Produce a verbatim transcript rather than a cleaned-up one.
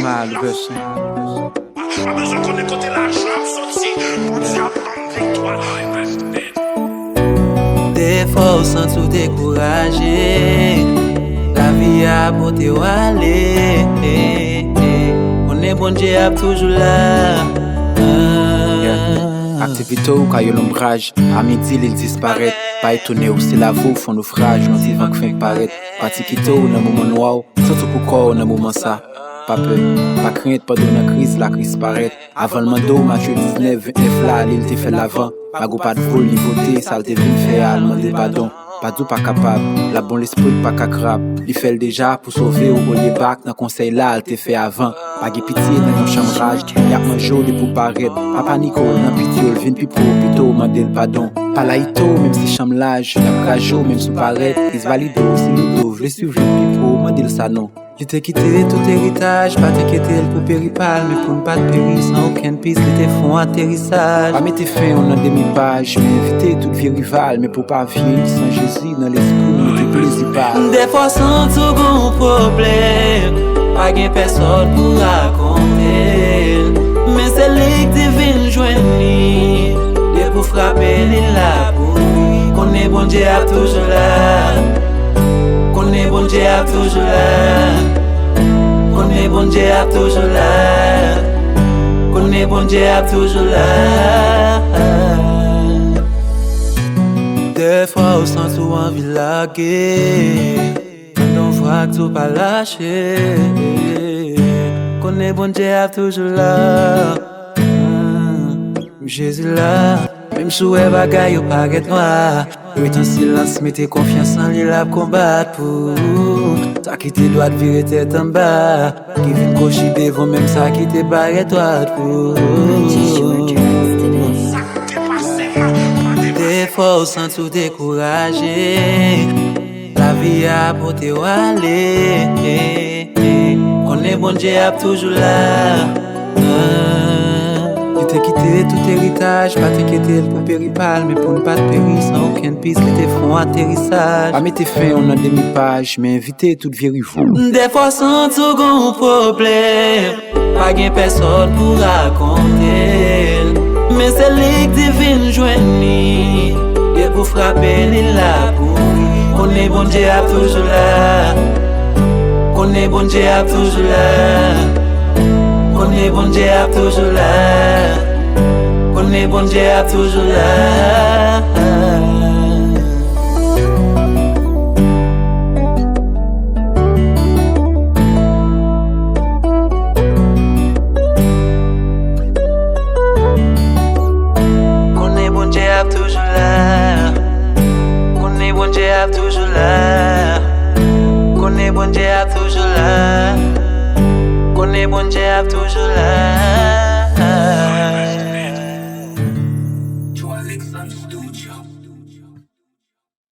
Malvèsen. Pa bezwen konnen kote lajan ap soti pou di ap ban m viktwa. Defwa w santi w dekouraje, lavi a pote w ale. Konnen Bondye ap toujou la. Aktivite w ka yon lonbraj, a midi li disparèt. Pa etone w si lavi w fè yon nofraj, yon ti van k fenk parèt. Pati kite w nan moman nwa w, santi w pou kò w nan moman sa. Pa pè, pa krent pandan w nan kriz la, kriz parèt. Avan l mande w match diznèf, ventnèf la, li l te fè l avan. Mago pa t vo l, li vote, sa l te vin fè a, l mande padon. Pa di w pa kapab, l ap bon lespri k pa ka krab. Li fè l deja pou sove w, olye bak nan konsèy la, l te fè avan. Pa gen pitye nan yon chanm raj, y ap manje w depi w parèt. Pa panike w nan pitye w, l vin pi pre w, pito w mande l padon. Pa layite w, menm si chanm laj, y ap raje w, menm si w parèt. Li valide w, si li do, vle swiv li pi pre w, mande l sa non. Li te kite tout eritaj, pa t enkyete l pou peri pa l, men pou n pa t peri san okenn pis, li te fè yon aterisaj. Pa mete fen w nan demi paj, men evite tout vye rival, men pou w pa vyeyi san Jezi nan lespri w, mete plezi pa l. Defwa w santi w gen yon pwoblèm, pa gen pèsòn pou rakonte l, men se li k di vin jwenn li, depi w frape li la pou ou. Konnen Bondye ap toujou la. Konnen Bondye ap toujou la. Konnen Bondye ap toujou la. Konnen Bondye ap toujou la. Defwa w santi w anvi lage, tann yon vwa k di w pa lache. Konnen Bondye ap toujou la. Jezi la. Menm si w wè bagay yo parèt nwa, rete an silans, mete konfyans an li, l ap konbat pou ou. Sa ki te dwat vire tèt anba, ki vin kwochi devan menm sa ki te parèt dwat pou ou. Defwa w santi w dekouraje, lavi a pote w ale. Konnen Bondye ap toujou la. Li te kite tout eritaj, pa t enkyete l pou peri pa l, men pou n pa t peri san okenn pis, li te fè yon aterisaj. Pa mete fen w nan demi paj, men evite tout vye rival. Defwa w santi w gen yon pwoblèm, pa gen pèsòn pou rakonte l, men se li k di vin jwenn li, depi w frape li la pou ou. Konnen Bondye ap toujou la. Konnen Bondye ap toujou la. Konnen Bondye ap toujou la. Konnen Bondye ap toujou la. Konnen Bondye ap toujou la. Konnen Bondye ap toujou la. Konnen Bondye ap toujou la. Konnen Bondye ap toujou la.